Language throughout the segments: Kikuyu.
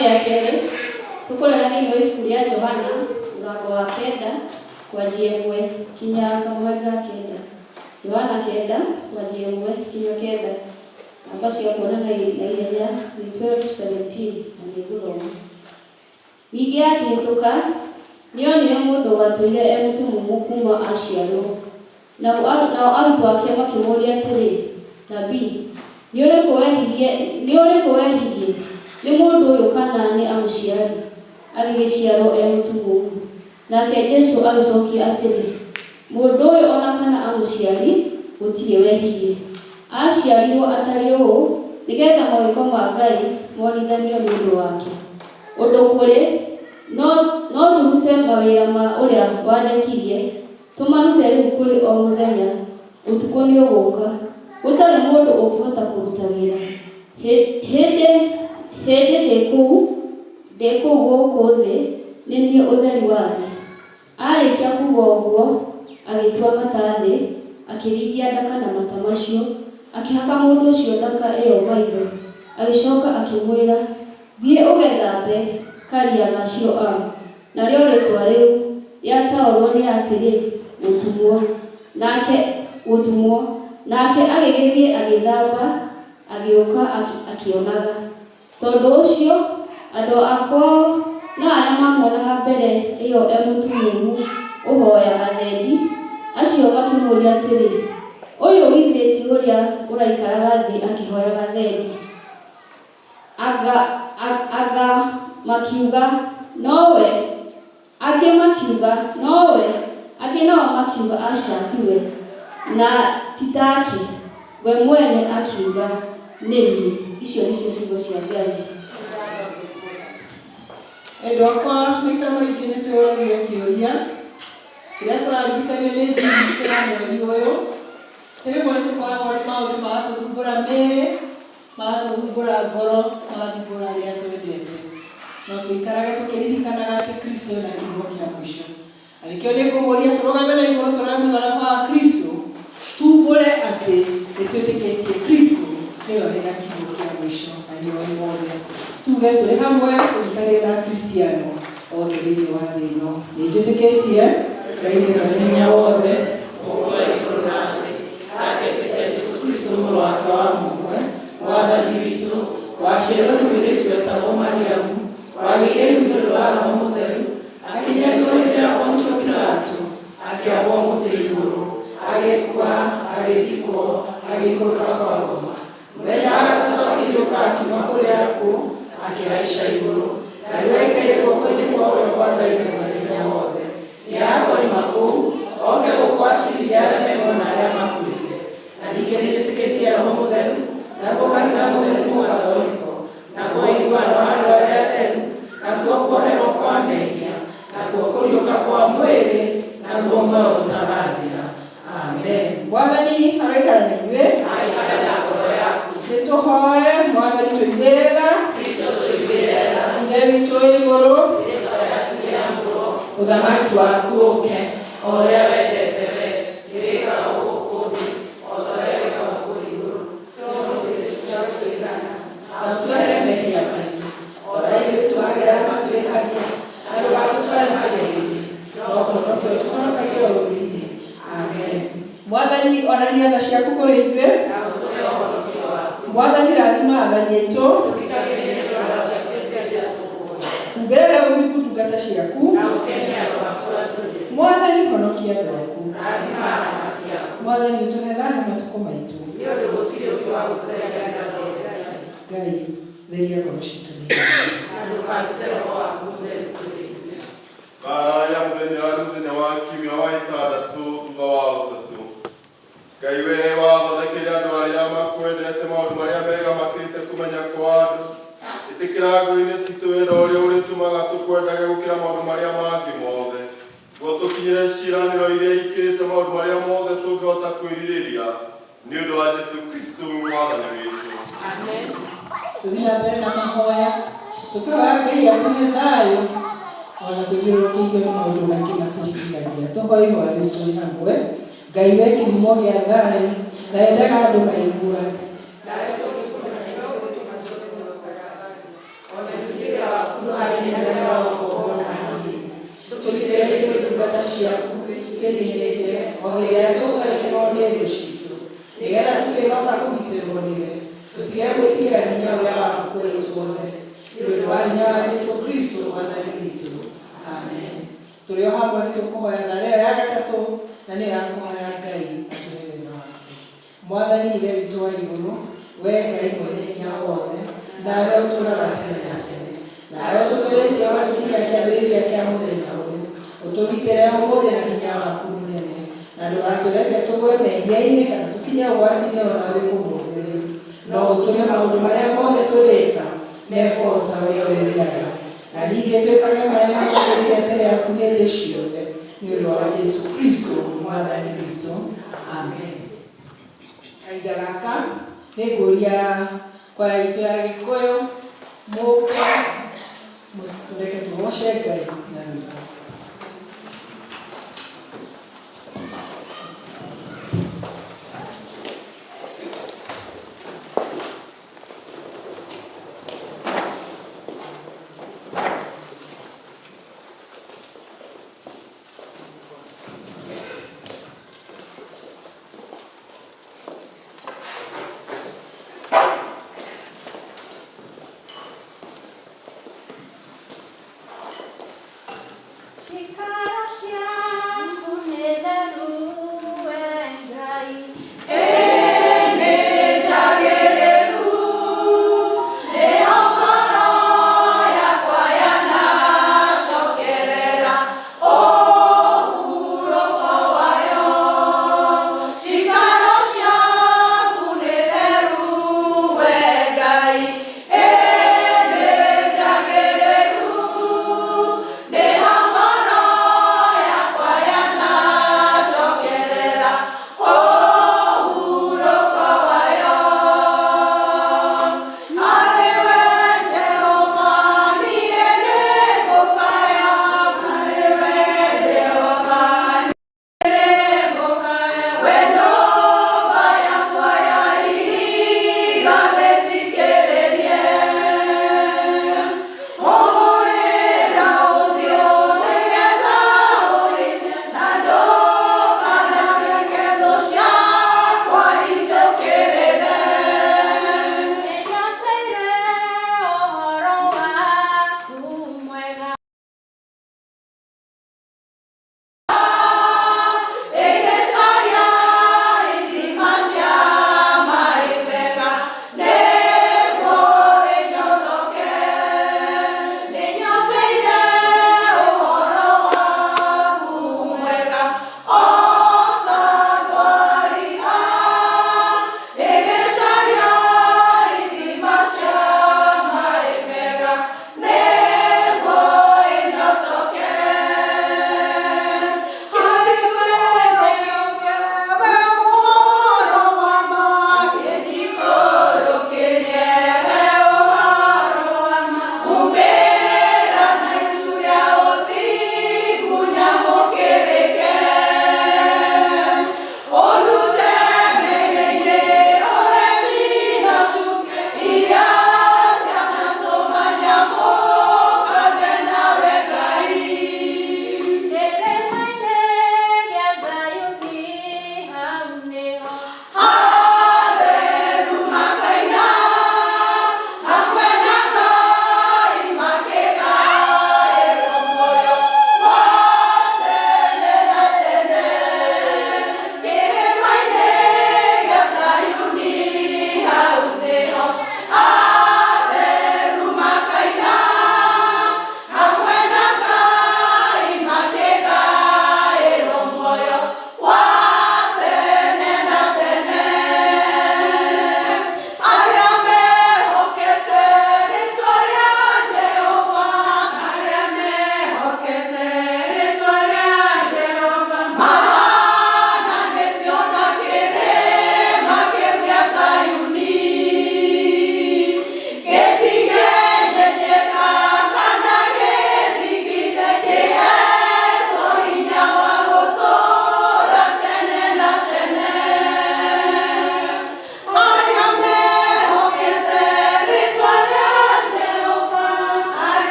Rĩsomo rĩa kerĩ tũkũrera thĩinĩ wa ibuku rĩa Johana mũrango wa 9 kwanjia 1 kinya kamũhari ga 9. Johana 9 kwanjia 1 kinya 9. Namba cia kuona na ihenya nĩ 12:17 na nĩ ngũthoma. Ningĩ akĩhĩtũka nĩonire mũndũ watũire e mũtumumu kuma aciarwo. Nao arutwo ake makĩmũũria atĩrĩ, Rabii, nĩ ũrĩkũ wehirie, nĩ ũrĩkũ wehirie, nĩ mũndũ ũyũ kana nĩ amũciari, agĩgĩciarwo e mũtumumu? Nake Jesũ agĩcokia atĩrĩ, Mũndũ ũyũ o na kana amũciari gũtirĩ wehirie. Aaciarirwo atariĩ ũũ nĩgeetha mawĩko ma Ngai monithanio nĩ ũndũ wake. Ũndũ kũrĩ, no tũrute mawĩra ma ũrĩa wandekirie, tũmarute rĩu kũrĩ o mũthenya, ũtukũ nĩũgũũka, gũtarĩ mũndũ ũngĩhota kũruta wĩra. Hĩndĩ ndĩ kũu gũkũ thĩ, nĩ niĩ ũtheri wa thĩ. Aarĩkia kuuga ũguo, agĩtua mata thĩ, akĩringia ndaka na mata macio, akĩhaka mũndũ ũcio ndaka ĩyo maitho. Agĩcoka akĩmwĩra, Thiĩ ũgethambe Karia ga Siloamu. Narĩo rĩĩtwa rĩu rĩataũrwo nĩ atĩrĩ, Gũtũmwo. Nake gũtũmwo. Nake agĩgĩthiĩ agĩĩthamba, agĩũka akĩonaga. Tondũ ũcio andũ a kwao na arĩa maamuonaga mbere ĩyo e mũtumumu ũhooyaga thendi, acio makĩmũũria atĩrĩ, Ũyũ githĩ ti ũrĩa ũraikaraga thĩ akĩhooyaga thendi? Anga makiuga, Nowe. Angĩ makiuga, Nowe. Angĩ nao makiuga, Aca, tiwe, na ti take. We mwene akiuga, Nĩ niĩ. Icio nĩcio ciugo cia Ngai. Endwa akwa, maita maingĩ nĩ twĩyũragia kĩũria kĩrĩa tũraririkanio nĩ theme itũ ya mweri ũyũ. Rĩmwe nĩ tũkoragwo nĩ maũndũ magatũthumbũra mĩĩrĩ, magatũthumbũra ngoro, magathumbũra arĩa twendete. No tũikarage tũkĩririkanaga atĩ Kristo ena kiugo kĩa mũico. Na nĩkĩo nĩ ngũmũria tũrũgame na igũrũ tũrore mũtharaba wa Kristo, tumbũre atĩ nĩ twĩtĩkĩtie Kristo nĩwe wĩna kiugo kĩa mũico na nĩoĩ mothe. Tuge tũrĩ hamwe tũnyitanĩre na Akristiano othe thĩinĩ wa thĩ ĩno. Nĩ njĩtĩkĩtie Ngai nĩ mwene hinya wothe, Mũũmbi wa igũrũ na thĩ, na ngetĩkia Jesũ Kristo Mũrũ wake wa mũmwe, Mwathani witũ, waciarirwo nĩ mũirĩtu wetagwo Mariamu, wagĩire ihu nĩ ũndũ wa Roho Mũtheru, akĩnyarirwo hĩndĩ ya Pontio Pilato, akĩambwo mũtĩ igũrũ, agĩkua, agĩthikwo, agĩikũrũka kwa ngoma. Mũthenya wa gatatũ akĩriũka akiuma kũrĩ akuũ, akĩhaica igũrũ, na rĩu aikaire guoko-inĩ kwa ũrĩo kwa Ngai Ithe Mwene-Hinya-Wothe. Nĩakoima kũu, oke gũkũ aciirithie arĩa me muoyo na arĩa makuĩte. Na ningĩ nĩnjĩtĩkĩtie Roho Mũtheru, naguo kanitha mũtheru Mũgatholiko, naguo ũiguano wa andũ arĩa atheru, nakuo kuoherwo kwa mehia, nakuo kũriũka kwa mwĩrĩ, naguo muoyo ũtagathira. Amen. Mwathani aroikara na inyuĩ. Aikare na ngoro yaku. Nĩ tũhoe. Mwathani tũiguĩre tha. Kristo tũiguĩre tha. Ithe witũ wĩ igũrũ, Rĩĩtwa rĩaku rĩamũrwo, ũthamaki waku ũke, o ũrĩa wendete we, nĩwĩkagwo gũkũ thĩ o ta ũrĩa wĩkagwo kũrĩa igũrũ. Tũhe ũmũthĩ irio cia gũtũigana, na ũtuohere mehia maitũ, o ta ithuĩ tuohagĩra arĩa matwĩhagia, na ndũgatũtware magerio-inĩ, no ũtũhonokie ũtũhonokagie ũũru-inĩ. Amen. Mwathani, onania tha ciaku kũrĩ ithuĩ. Na ũtũhe ũhonokio waku. Mwathani, rathima athani aitũ. Tũthikagĩrĩrie rwĩmbo rwa ciacio tũkũhoya. Humbĩra ũthingu ndungata ciaku. Na ũkenie andũ aku athure. Mwathani, honokia andũ aku. Rathima aramati aku. Mwathani, ũtũhe thayũ matukũ maitũ. Nĩ ũndũ gũtirĩ ũngĩ wa gũtũthenganĩra na Ngai. Ngai, theria ngoro citũ thĩinĩ. Na ndũkarute Roho waku Mũtheru kũrĩ ithuĩ. Mbaara ya mũthenya nĩ mũthenya wa kiumia wa ĩtandatũ thutha wa Ũtatũ. Ngai we wathondekeire andũ arĩa makwendete maũndũ marĩa mega makĩrĩte kũmenya kwa andũ. Ĩtĩkĩra ngoro-inĩ citũ wendo ũrĩa ũrĩtũmaga tũkwendage gũkĩra maũndũ marĩa mangĩ mothe, nĩguo tũkinyĩre ciĩranĩro iria ikĩrĩte maũndũ marĩa mothe tũngĩhota kwĩrirĩria, nĩ ũndũ wa Jesu Kristo Mwathani witũ. Amen. Tũthiĩ na mbere na mahoya, tũkĩhoya Ngai atũhe thayũ ona tũthiũrũrũkĩirio nĩ maũndũ maingĩ matũringithagia. Tũhoe ihoya rĩu tũrĩ hamwe. Ngai we kĩhumo gĩa thayũ na endaga andũ maiguane. Nawe tũngĩkũmenya nĩwe ũrĩtũma tũone muoyo ũtagathira. O na ningĩ wĩra wa Ciaku twĩnyiihĩtie o hĩndĩ ĩrĩa tũgũtharĩkĩrwo nĩ thũ citũ, nĩgetha tũkĩhoka kũgitĩrwo nĩwe, tũtige gwĩtigĩra hinya ũrĩa waku kũrĩ ithuothe. Nĩ ũndũ wa hinya wa Jesũ Kristo Mwathani witũ. Amen. Tũrĩ o hamwe nĩ tũkũhoya thaara ĩyo ya gatatũ na nĩyo ya kũhoya Ngai atũhe wega wake. Mwathani Ithe witũ wa igũrũ, wee Ngai mwene hinya wothe, nawe ũtũũraga tene na tene, nawe ũtũtũũrĩtie ũgatũkinyia kĩambĩrĩria kĩa mũthenya ũyũ, ũtũgitĩre ũmũthĩ na hinya waku mũnene, na ndũgatũreke tũgwe mehia-inĩ kana tũkinye ũgwati-inĩ o na ũrĩkũ ũmũthĩ ũyũ, no ũtũme maũndũ marĩa mothe tũrĩka mekwo o ta ũrĩa wĩrĩaga, na ningĩ twĩkage marĩa magũtũrĩire mbere yaku hĩndĩ ciothe, nĩ ũndũ wa Jesũ Kristo Mwathani witũ. Amen. Kahinda gaka nĩ ngũria kwaya itũ ya Gĩkũyũ mũke mũreke tũgoce Ngai na rwĩmbo.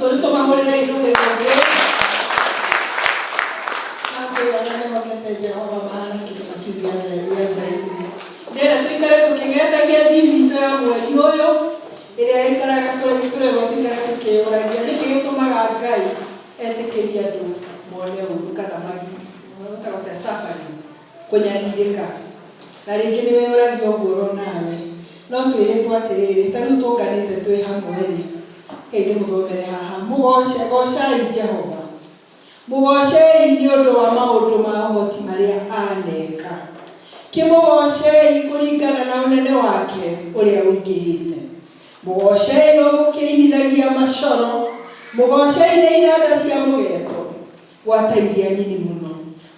Nĩ tũmahũrĩre irũhĩ rũngĩ. Akwĩra arĩa mehokete Jehova mahana kĩrĩma kĩu gĩa Zayuni. Ndĩrenda tũikare tũkĩgendagia theme itũ ya mweri ũyũ ĩrĩa ĩikaraga tũrerwo tũikare tũkĩyũragia nĩkĩ gĩtũmaga Ngai etĩkĩrie andũ mone ũru kana magi gũtagwo suffering, kũnyarirĩka. Na rĩngĩ nĩ wĩyũragia ũguo oro nawe. No twĩrĩtwo atĩrĩrĩ, ta rĩu tũnganĩte twĩ hamwe rĩ, rekei ndĩmũthomere haha, mũgoce, gocai Jehova. Mũgocei nĩ ũndũ wa maũndũ ma ũhoti marĩa aneka. Kĩmũgocei kũringana na ũnene wake ũrĩa ũingĩhĩte. Mũgocei o mũkĩinithagia macoro, mũgocei na inanda cia mũgeeto, gwata iria nyini mũno.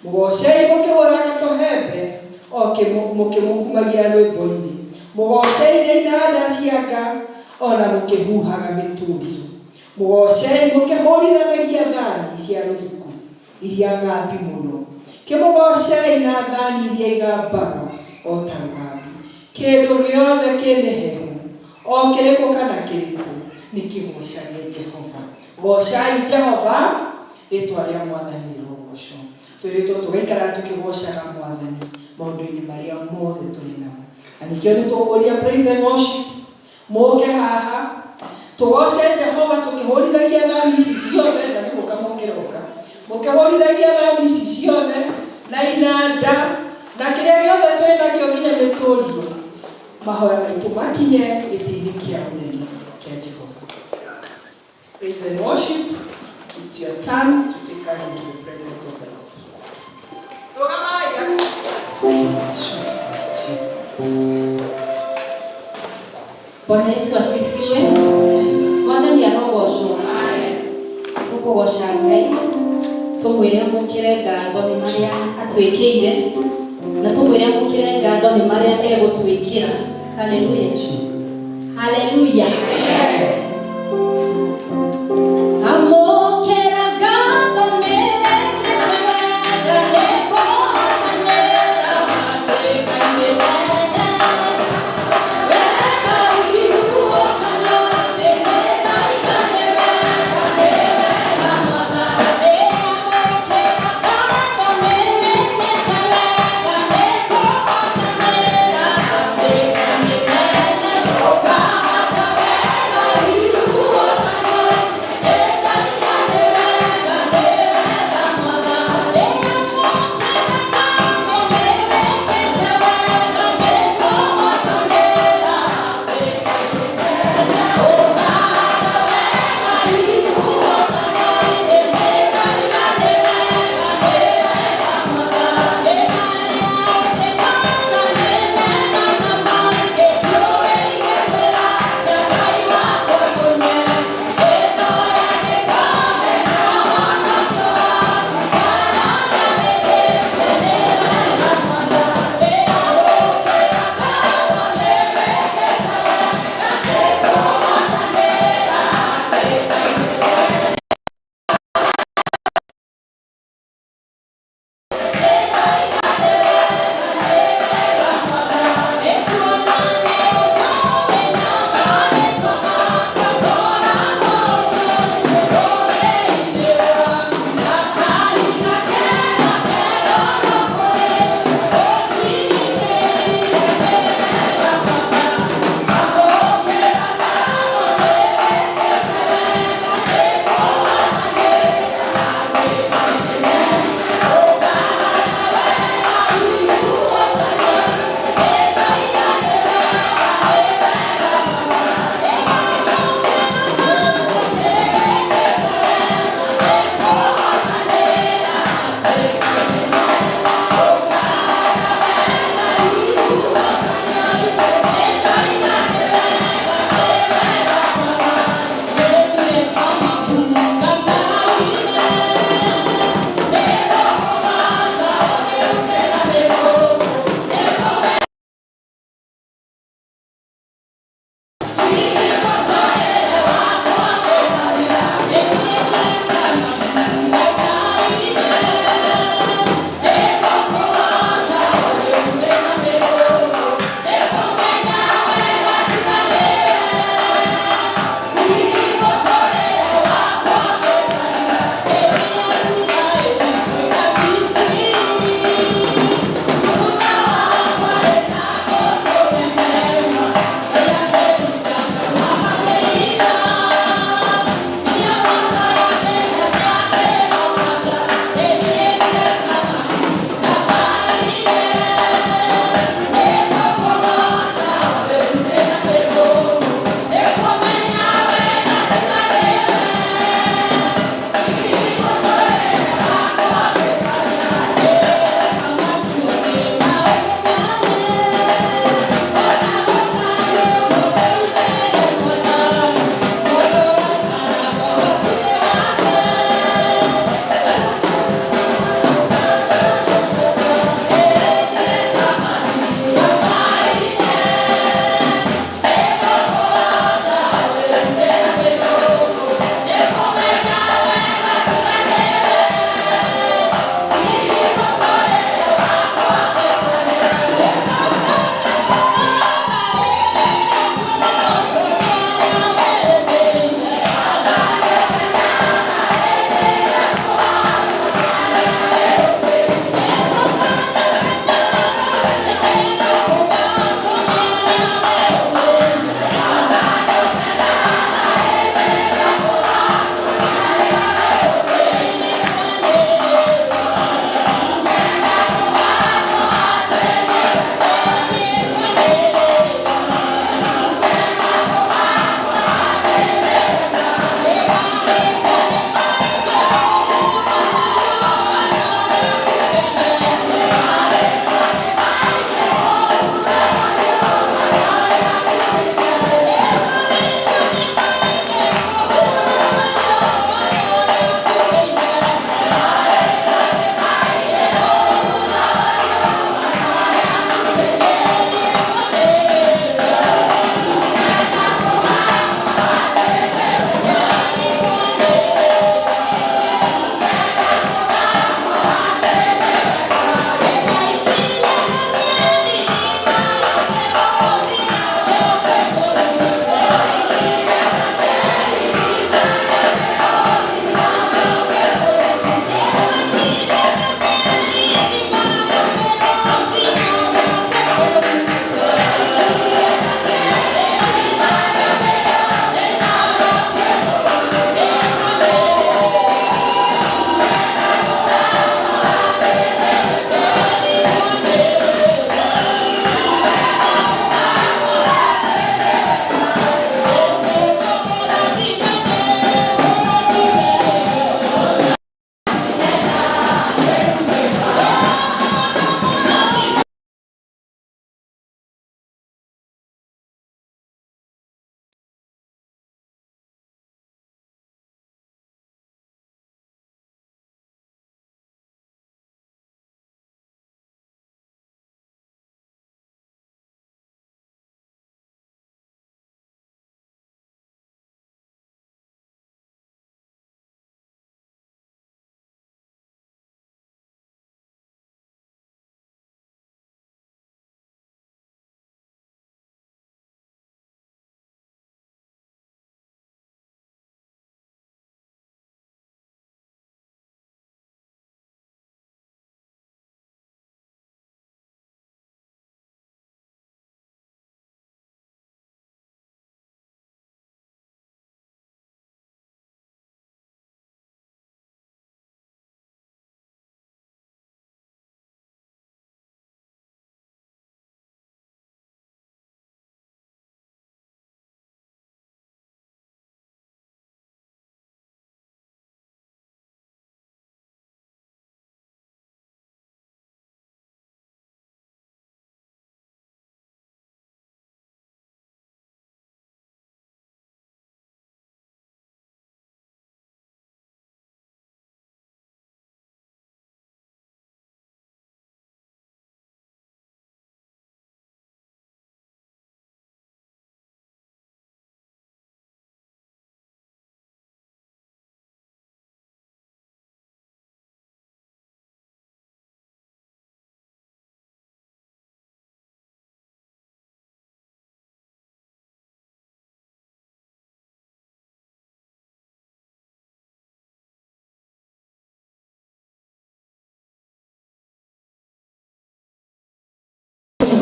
Mũgocei mũkĩhũraga tũhembe, o mũkĩmũkumagia rwĩmbo-inĩ. Mũgocei na inanda cia nga, o na mũkĩhuhaga mĩtũrirũ. Mũgocei mũkĩhũrithanagia thani cia rũthuku iria ng'ambi mũno. Kĩmũgocei na thani iria igambaga o ta rũgambi. Kĩndũ gĩothe kĩ mĩheehũ, o kĩrĩkũ kana kĩrĩkũ, nĩkĩgoocage Jehova. Goocai Jehova, rĩĩtwa rĩa Mwathani rĩrogoocwo. Twĩrĩtwo tũgaikaraga tũkĩgoocaga Mwathani maũndũ-inĩ marĩa mothe tũrĩ namo. Na nĩkĩo nĩtũkũria praise and worship mũke haha tũgoce Jehova tũkĩhũrithagia thani ici ciothe, na nĩ gũka mũngĩroka mũkĩhũrithagia thani ici ciothe na inanda na kĩrĩa gĩothe twĩ nakĩo nginya mĩtũrirũ, mahoya maitũ makinye gĩtĩ-inĩ kĩa ũnene kĩa Jehova. Praise and worship, it's your turn to take us into the presence of the Lord. Rũgamai. Bwana Yesu asifiwe. Mwathani arogocwo. Tũkũgoca Ngai, tũmwĩre amũkĩre ngatho nĩ marĩa atwĩkĩire, na tũmwĩre amũkĩre ngatho nĩ marĩa egũtwĩkĩra. Haleluya. Haleluya. Amũkĩra ngatho nĩ wĩkĩte wega, nĩ kũhotanĩra watuĩka nĩ wega. Wega wiruo kana thĩ nĩ ndaiga nĩ wega, nĩ wega Mwathani. Amũkĩra ngatho nĩ wĩkĩte wega, nĩ kũhotanĩra watuĩka nĩ wega. Ũkahata wega.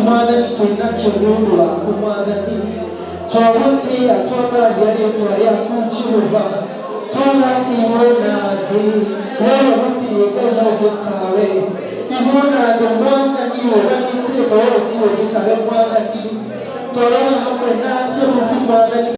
Mwathani twĩ nakĩo nĩ ũndũ waku Mwathani. Twagũtĩĩa twambararia rĩtwa rĩaku Jehova, twauga atĩ igũrũ na thĩ wewe gũtirĩ Ngai ũngĩ tawe. Igũrũ na thĩ Mwathani ũgamĩtie korwo gũtirĩ ũngĩ tawe Mwathani. Twarora hamwe na kerubi Mwathani.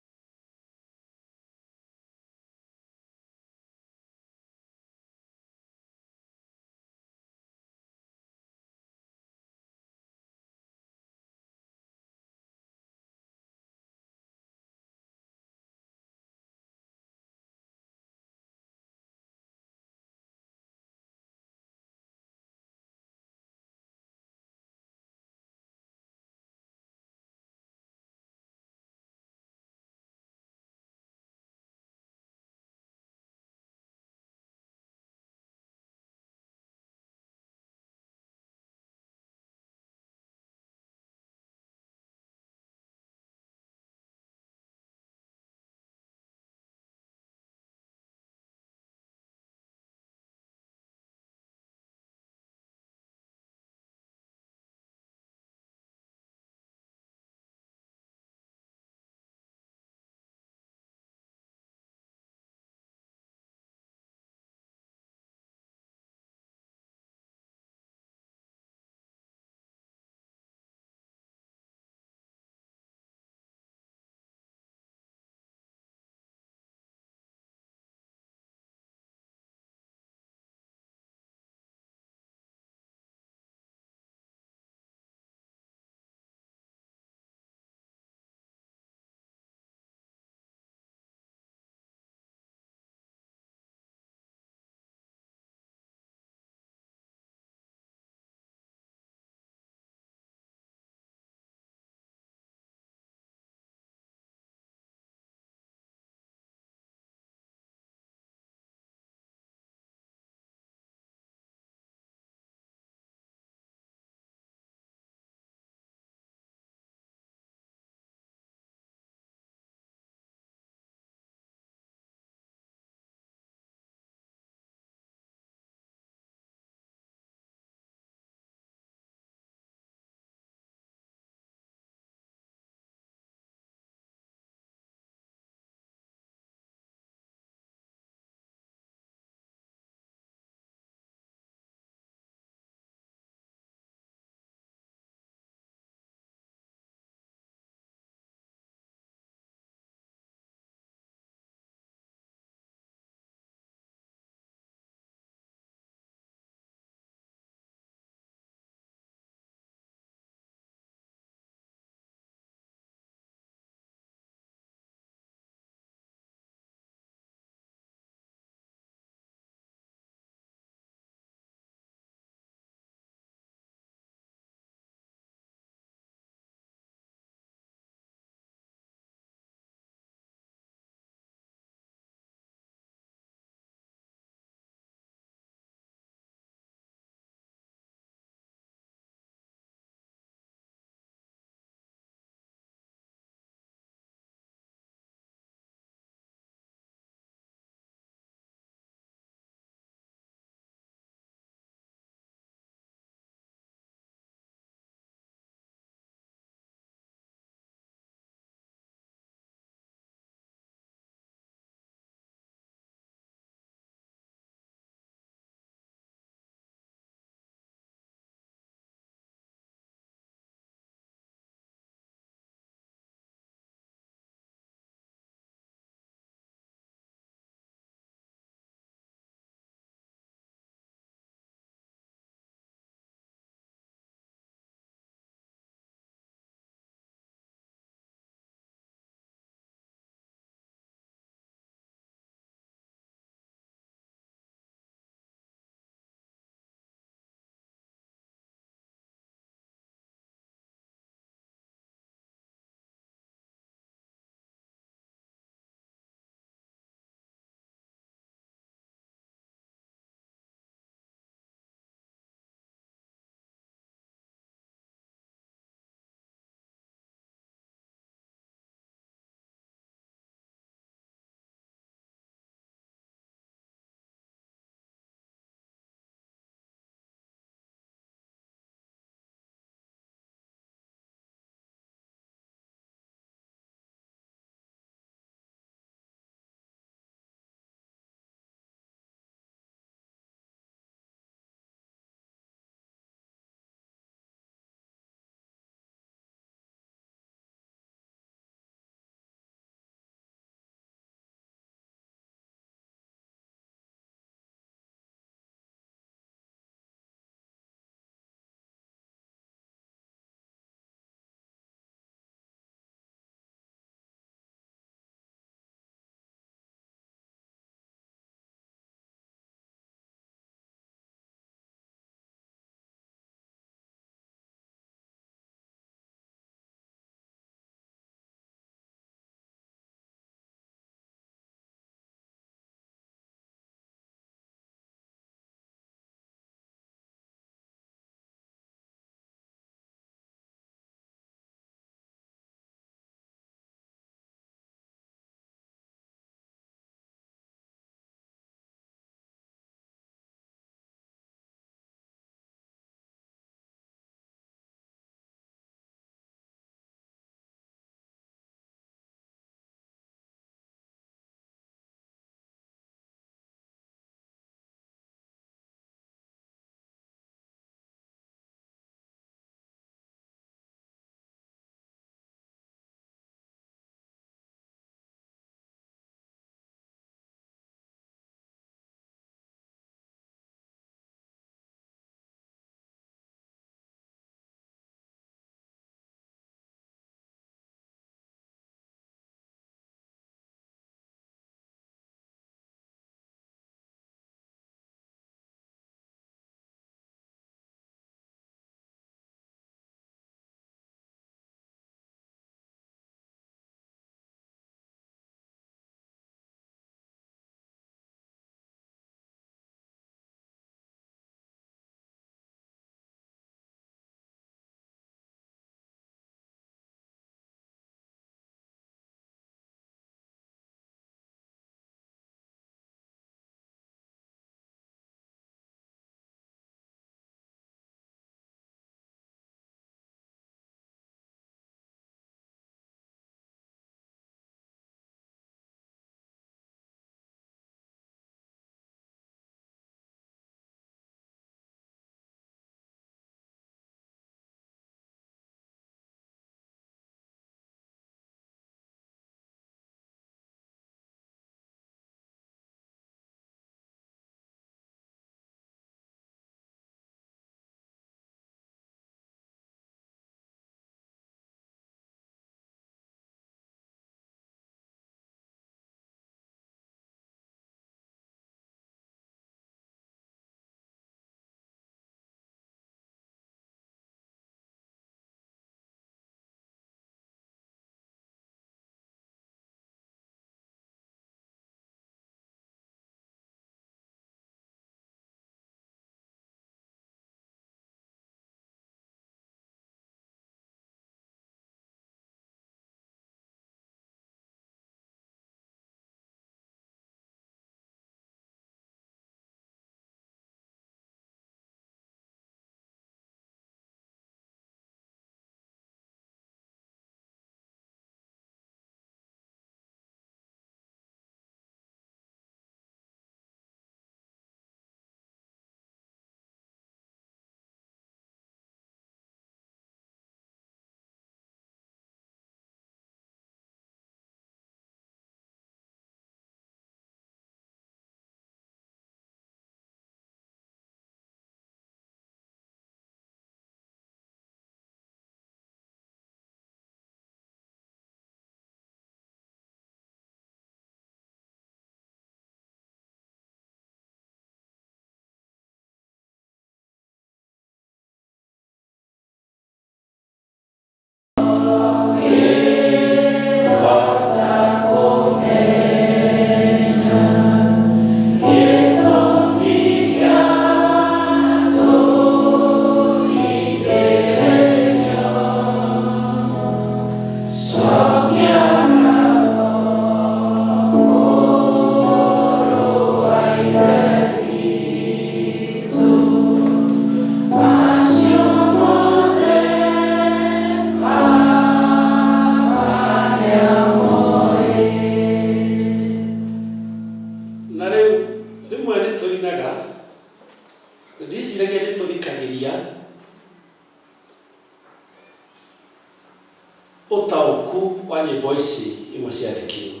imwe ciandĩkirwo.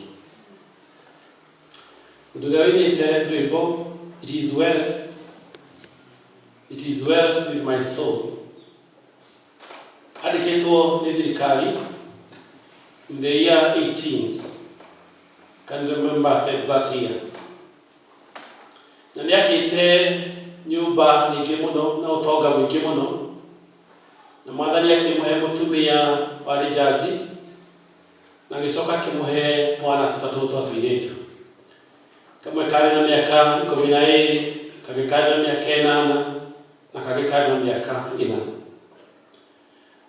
Mũndũ ũrĩa ũinĩte rwĩmbo "It is well, it is well with my soul" andĩkĩtwo nĩ thirikari in the year 18s, can't remember the exact year, na nĩ akĩte nyũmba nyingĩ mũno na ũtonga mũingĩ mũno, na Mwathani akĩmũhe mũtumia warĩ jaji, na agĩcoka akĩmũhe twana tũtatũ twa tũirĩtu, kamwe karĩ na mĩaka 12, kangĩ karĩ na mĩaka 8, na kangĩ karĩ na mĩaka 4.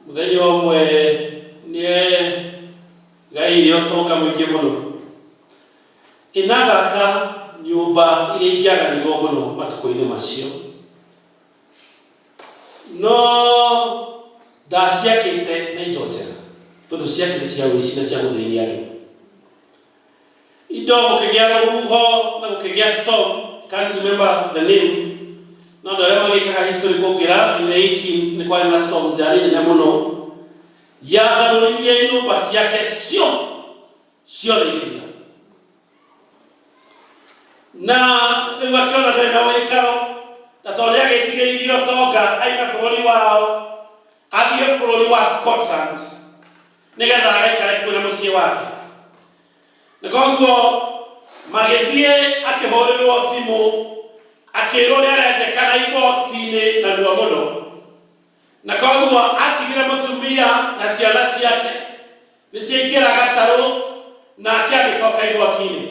Mũthenya ũmwe nĩ gaire ũtonga mũingĩ mũno ĩnagaka nyũmba iria ingĩaganirwo mũno matukũ-inĩ macio, no ndaciakĩte na indo njega tondũ ciakĩrĩ cia ũici na cia gũthĩnia andũ. Indo gũkĩgĩa rũhuho na gũkĩgĩa storm, can't remember the name, no andũ arĩa magĩkaga history kũngĩra, in the 18s nĩ kwarĩ na storms yarĩ nene mũno yatharũririe nyũmba ciake cio ciothe igĩthira, na rĩu akĩona ndarĩ na ũikaro, na tondũ nĩ agĩtigĩirie ũtonga aime bũrũri wao athiĩ bũrũri wa Scotland nĩgetha agaikare kuo na mũciĩ wake. Na koguo magĩthiĩ, akĩhũrĩrwo thimũ akĩrwo nĩ arendekana igoti-inĩ narua mũno, na koguo atigire mũtumia na ciana ciake nĩciaingĩra gatarũ, nake agĩcoka igoti-inĩ.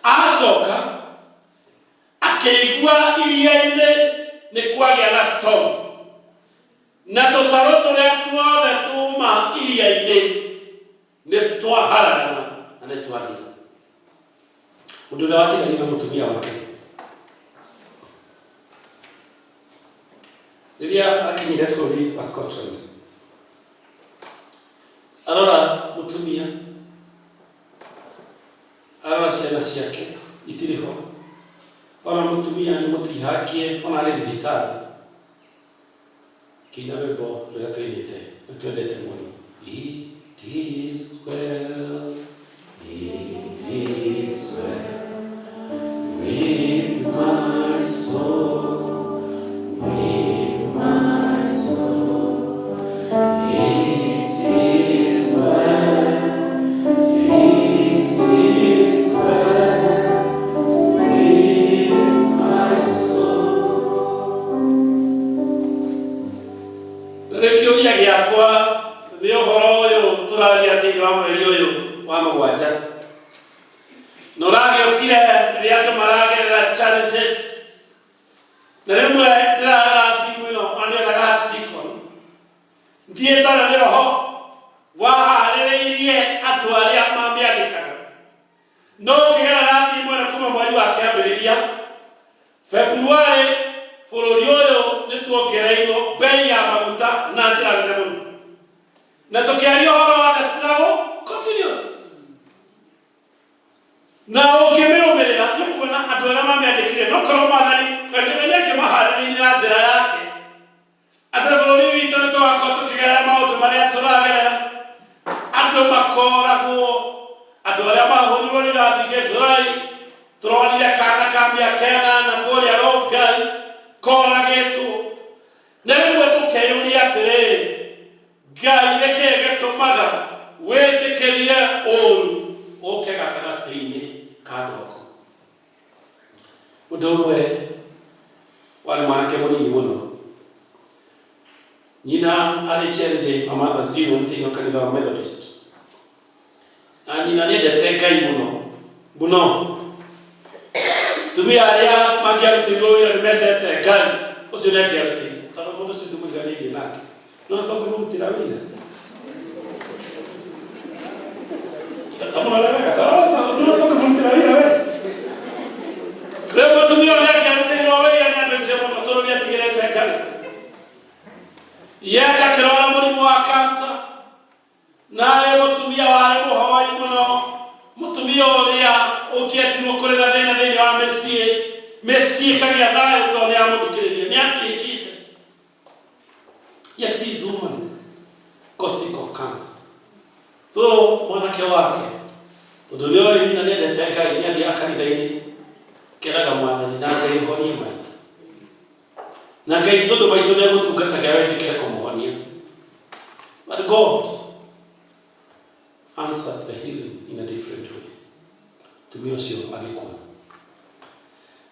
Acoka akĩigua iria-inĩ nĩ kwagĩa na storm, na tũtarũ tũrĩa tuothe tuma iria-inĩ nĩ twaharagana na nĩ twathira. Mũndũ ũrĩa watiganire na mũtumia wake rĩrĩa akinyire bũrũri wa Scotland, arora mũtumia, arora ciana ciake itirĩ ho, ona mũtumia nĩ mũtihangie ona arĩ thibitarĩ, kĩina rwĩmbo rũrĩa tũinĩte na twendete mũno, "It is well, it is well with my soul, with my soul. It is well, it is well with my soul." Rĩu kĩũria gĩakwa nĩ ũhoro ũyũ tũraria thĩinĩ wa mweri ũyũ wa mũgwanja na ũragĩũkire rĩrĩa andũ maragerera challenges, na rĩmwe ndĩrarora thimũ ĩno ona ndĩendaga archdeacon ndiĩtana nĩ roho waharĩrĩirie andũ arĩa mamĩandĩkaga, no ũkĩgerera thimũ ĩno kuma mweri wa kĩambĩrĩria February, bũrũri ũyũ nĩ tuongereirwo bei ya maguta na njĩra nene mũno, na tũkĩaria ũhoro wa the struggle continues, na ũngĩmĩrũmĩrĩra nĩ kuona andũ arĩa mamĩandĩkire no korwo Mwathani we nĩ akĩmaharĩrĩirie na njĩra yake atĩ bũrũri witũ nĩ tũgakorwo tũkĩgerera maũndũ marĩa tũragerera, andũ makoragwo, andũ arĩa mahũrirwo rithathi Gĩthũrai, tũronire kana ka mĩaka 8 kũrĩa Rongai koragĩtwo, na rĩmwe tũkeyũria atĩrĩrĩ, Ngai, nĩkĩĩ gĩtũmaga wĩtĩkĩrie ũũru ũke gatagatĩ-inĩ ka andũ aku? Mũndũ ũmwe warĩ mwanake mũnini mũno, nyina arĩ charity wa Mothers Union thĩinĩ wa kanitha wa Methodist, na nyina nĩendete Ngai mũno mũno. Atumia arĩa mangĩarutĩirwo wĩra nĩ mendete Ngai, ũcio nĩ angĩarutĩirwo, tondũ mũndũ ũcio ndũmũriganĩirie nake, no tũngĩmũrutĩra wĩra tamũrore wega, no tũngĩmũrutĩra wĩra we. Rĩu mũtumia ũrĩa angĩarutĩirwo wĩra nĩ andũ aingĩ mũno tondũ nĩ atigĩrĩte Ngai. Yet akĩrwara mũrimũ wa cancer, na arĩ mũtumia warĩ mũhoi mũno, mũtumia ũrĩa ũngĩetirwo kũrĩ na thĩna thĩinĩ wa mĩciĩ, mĩciĩ ĩkagĩa thayũ tondũ nĩ amũthikĩrĩria, nĩ atĩĩkĩte. Yet this woman got sick of cancer. So mwanake wake, tondũ nĩ oĩ nyina nĩendete Ngai, nĩ athiaga kanitha-inĩ, keraga Mwathani na Ngai ũhonie maitũ. Na Ngai tondũ maitũ nĩ egũtungataga wetĩkĩre kũmũhonia. But God answered the healing in a different way. Mũtumia ũcio agĩkua.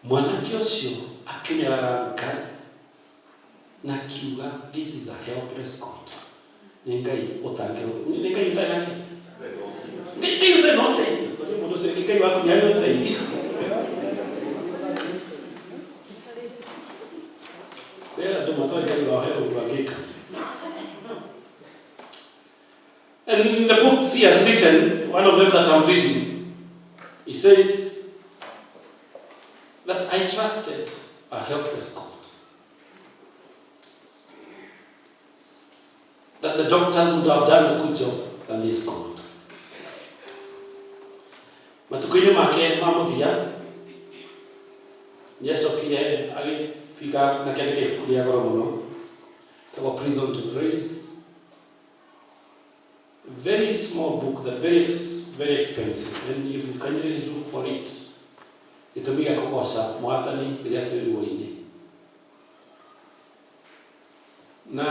Mwanake ũcio akĩnyarara Ngai na akiuga, "This is a helpless God." Nĩ Ngai ũtangĩ, nĩ Ngai ũtarĩ nake, Ngai ũtarĩ na ũteithio, tondũ mũndũ ũcio Ngai waku nĩ arĩ ũteithio. Kwĩ andũ matoĩ Ngai wao he ũndũ angĩka. And in the books he has written, one of them that I'm reading, he says that I trusted a helpless God. That the doctors would have done a good job than this God. Matukũ-inĩ make ma mũthia nĩacokire agĩtiga na kĩandĩka ibuku rĩa goro mũno tagwo Prison to Praise. Very small book that very very expensive, and if you can really look for it. Gĩtũmi gĩa kũgoca Mwathani rĩrĩa twĩ ruo-inĩ na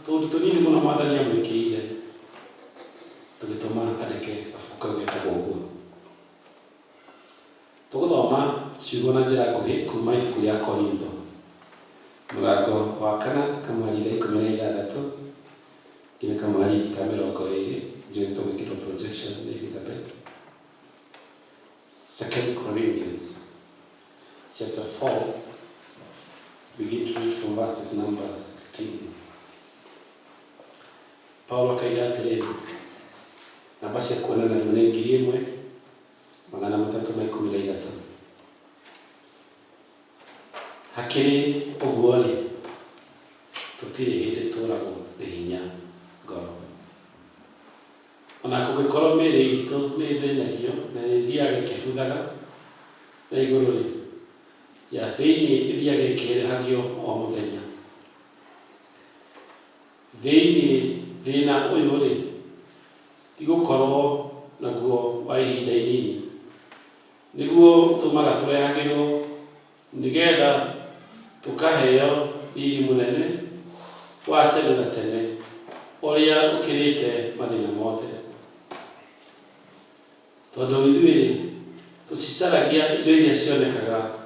tũndũ tũnini mũno Mwathani amwĩkĩire tũgĩtũma andĩke gabuku kau getagwo ũguo. Tũgũthoma ciugo na njĩra nguhĩ kuma ibuku rĩa Korintho, mũrango wa kana, kamweri ga 16 nginya kamweri ka 20. Njũĩ tũgwĩkĩrwo projection nĩ Elizabeth. Second Corinthians chapter 4, begin to read from verses number 16. Paulo akaiga atĩrĩrĩ, namba cia kuonanario nĩ 1313. Hakĩrĩ ũguo-rĩ, tũtirĩ hĩndĩ tũragwo nĩ hinya ngoro. Ona kũngĩkorwo mĩĩrĩ itũ nĩ ĩthĩnagio na ĩthiaga ĩkĩbuthaga na igũrũ-rĩ, ya thĩinĩ ĩthiaga ĩkĩrĩhagio o mũthenya. Thĩinĩ thĩna ũyũ-rĩ, ti gũkorwo naguo wa ihinda inini, nĩguo ũtũmaga tũrehagĩrwo nĩgetha tũkaheo riri mũnene wa tene na tene ũrĩa ũkĩrĩte mathĩna mothe. Tondũ ithuĩ tũticaragia indo iria cionekaga.